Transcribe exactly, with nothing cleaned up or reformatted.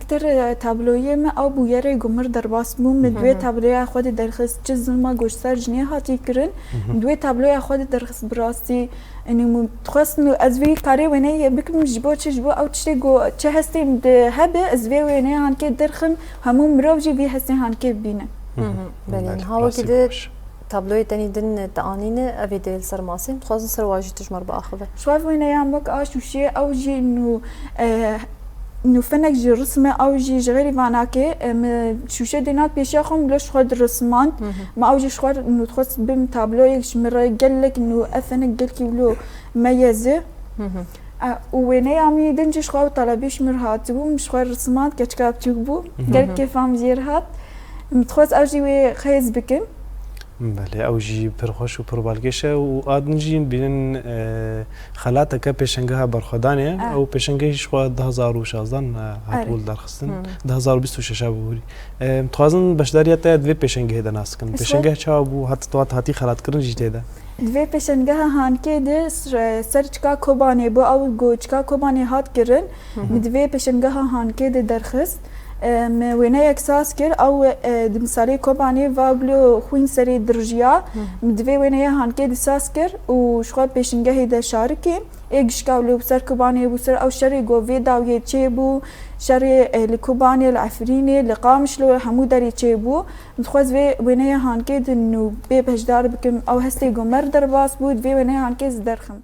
Ter, e, tabloyê me ew bûyerê ku mir derbas bû, min di wê tabloya xwe de derxist, çi zilma ku ji ser jinê hatî kirin, min di wê tabloya xwe de derxist bi rastî. Enî min dixwestin û ez vê karê wêneyê bikim ji bo çi, ji bo ew tiştê ku çi hestê min de hebe, ez vê wêneyê hankê derxim, hemû mirov jî vî hestê hankê bibîne. Belê, Belê, niha wekî rastî de xweş. Tabloyê tenî din te anîne, evê de li ser masê, dixwazin ser wa jî tu ji me re biaxive. Ji xwe wêneyan wek a şûşê, ew jî nû, e, nû fenek ji risme, ew jî ji xêrî vanakê, e, min şûşe dênat pêşiya xwe, min bilo ji xwe dirismand. Ma ew jî ji xwe nû dixwest bim tabloyek ji min re gelek nû, ev fenek gelkî wilo meyez e. E, û wêneya min din jî ji xwe ew talebî ji min re hatibû, min ji xwe rismand, keçika biçûk bû. Gelek kêfa min jê re hat. Min dixwest ew jî wê xêz bikim. Belê, ew jî pir xweş û pir balkêş e û a din jî bînin, e, xelateke pêşengeha berxwedanê ye. Ah. Ew pêşengehî ji xwe du hazar û şazdan, e, hatibû lidarxistin. Du hazar û bîst û şeş a bibûrî. E, em dixwazin beşdariya te di vê pêşengehê de nas bikin. Pêşengeh çawa bû, hat, hat, hatî xelatkirin jî tê de? Di vê pêşengeha hankê de s-, ser çika Kobanê bû, ew ku çika Kobanê hat kirin, min di vê pêşengeha hankê de derxist. E, min wêneyek saz kir, ew, e, di misalê Kobanê va bilo xwîn serê dirijiya. Min di vê wêneyê hankê de saz kir û ji xwe pêşengehê de şarikî. Ê gişka wilo bi ser Kobanê bû, ser ew şerê ku vê dawiyê çêbû, şerê, e, li Kobanê, li Efrînê, li Qamişlo, hemû derê çêbû. Min dixwest vê wêneyê hankê din û bê beşdar bikim, ew hestê ku mer derbas bû, di vê wêneyê hankê ez derxim.